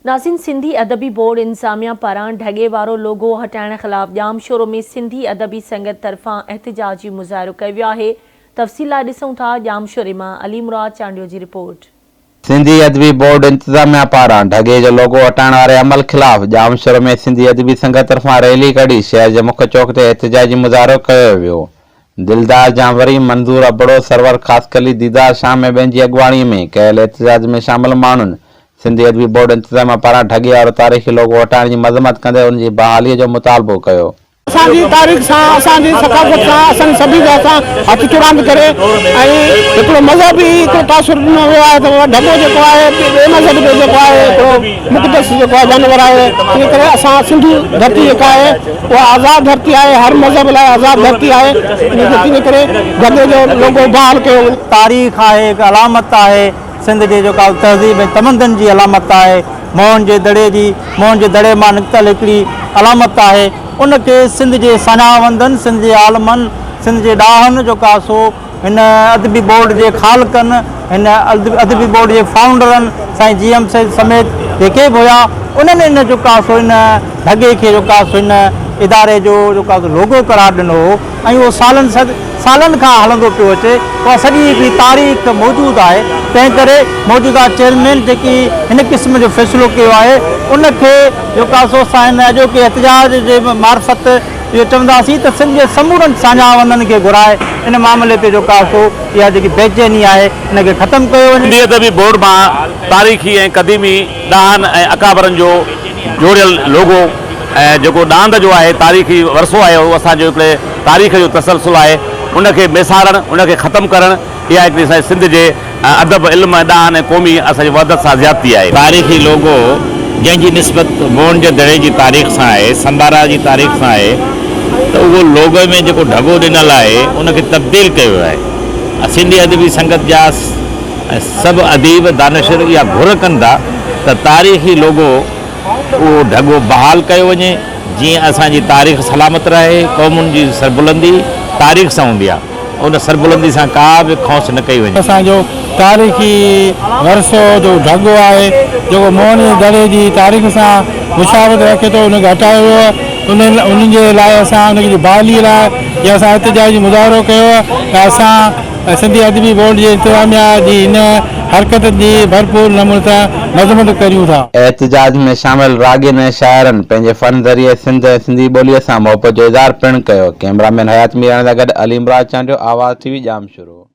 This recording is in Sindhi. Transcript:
ناظرين سنڌي ادبي بورڊ انتظاميا پاران ڍڳي وارو لوگو هٽائڻ خلاف ڄامشورو ۾ سنڌي ادبي سنگت طرفان احتجاجي مظاهرو ڪيو ويو آهي تفصيل لاء ڏسون ٿا ڄامشوري مان علي مراد چانڊيو جي رپورٽ. سنڌي ادبي بورڊ انتظاميا پاران ڍڳي جو لوگو هٽائڻ واري عمل خلاف ڄامشورو ۾ سنڌي ادبي سنگت طرفان ريلي ڪڍي شهر جي مک چوڪ تي احتجاجي مظاهرو ڪيو ويو دلدار جانوري، منظور ابڙو، سرور خاصخيلي، ديدار شام ۽ ٻين جي اڳواڻي ۾ ڪيل احتجاج ۾ شامل ماڻهن سنڌي ادبي بورڊ انتظاميا پاران ڍڳي وارو تاريخي لوگو هٽائڻ جي مذمت ڪندي ان جي بحالي جو مطالبو ڪيو. اسان جي تاريخ سان، اسان جي ثقافت سان، اسان جي سڀيتا سان هٿ چراند ڪري ۽ هڪڙو مذهبي هڪڙو تاثر ڏنو ويو آهي ته ڍڳو جيڪو آهي ٻئي مذهب جو جيڪو آهي هڪڙو مقدس جيڪو آهي جانور آهي ان ڪري اسان سنڌو ڌرتي جيڪا آهي اها آزاد ڌرتي آهي، هر مذهب لاء آزاد ڌرتي آهي، ان جي ڪري ڍڳي جو لوگو بحال ڪيو وڃي. تاريخ آهي، هڪ علامت آهي، سنڌ جي جيڪا تهذيب ۽ تمدن جي علامت آهي، موهن جي دڙي جي، موهن جي دڙي مان نڪتل هڪڙي علامت آهي، ان کي سنڌ جي ساڃاهه وندن، سنڌ جي عالمن، سنڌ جي ڏاهن جيڪا سو هن ادبي بورڊ جي خالقن، هن ادبي بورڊ جي فائونڊرن سائين جي ايم سيد سميت جيڪي به هيا انهن ان جيڪو آهي سو ان ڍڳي کي جيڪو آهي سو ان اداري جو جيڪو آهي سو لوگو قرار ڏنو هو ۽ اهو سالن سالن کان هلندو پيو اچي اها سڄي هڪڙي تاريخ موجود آهي تنهن ڪري موجوده چيئرمين جيڪي هن قسم جو فيصلو ڪيو آهي ان کي جيڪو آهي سو اسان هن اڄوڪي احتجاج جي معرفت اهو چونداسين ته سنڌ جي سمورن ساڃاهه وندن کي گهرائي ان معاملي تي جيڪو آهي سو اها جيڪي بيچيني آهي ان کي ختم ڪيو وڃي. سنڌي ادبي بورڊ مان تاريخي ۽ قديمي ڏاهن ۽ اڪابرن جو جوڙيل لوگو ۽ جيڪو ڏاند جو آهي تاريخي ورثو آهي اهو اسان جو هڪڙي تاريخ جو تسلسل آهي ان کي ميسارڻ ان کي ختم ڪرڻ اها هڪڙي اسان جي سنڌ جي ادب، علم ۽ ڏاهن ۽ قومي اسان جي وحدت سان زيادتي آهي. تاريخي لوگو جنهن جي نسبت موهن جي دڙي جي تاريخ سان آهي، سمبارا جي تاريخ سان آهي ته اهو لوگو ۾ جيڪو ڍڳو ڏنل آهي ان کي تبديل ڪيو ويو آهي. سنڌي ادبي سنگت جا سڀ اديب دانشور اها گهر ڪن ٿا ته تاريخي لوگو اهو ڍڳو بحال ڪيو وڃي جيئن اسان جي تاريخ سلامت رهي، قومن جي سربلندي تاريخ سان هوندي آهي. ان سربلندي سان ڪا به کونس نه ڪئي وڃي. اسان جو تاريخي ورثو جو ڍڳو آهي جيڪو موهن جي دڙي جي تاريخ سان مشابهت رکي ٿو ان کي هٽايو ويو آهي ان جي لاء اسان ان جي بحالي لاء جي اسان احتجاجي مظاهرو ڪيو آهي ته اسان سنڌي ادبي بورڊ جي انتظاميا جي هن حرڪت جي ڀرپور نموني سان مذمت ڪريون ٿا. احتجاج ۾ شامل راڳين ۽ شاعرن پنهنجي فن ذريعي سنڌ ۽ سنڌي ٻوليء سان محبت جو اظهار پڻ ڪيو. ڪئميرا مين حيات ميراڻي سان گڏ علي مراد چانڊيو، آواز ٽي وي، ڄامشورو.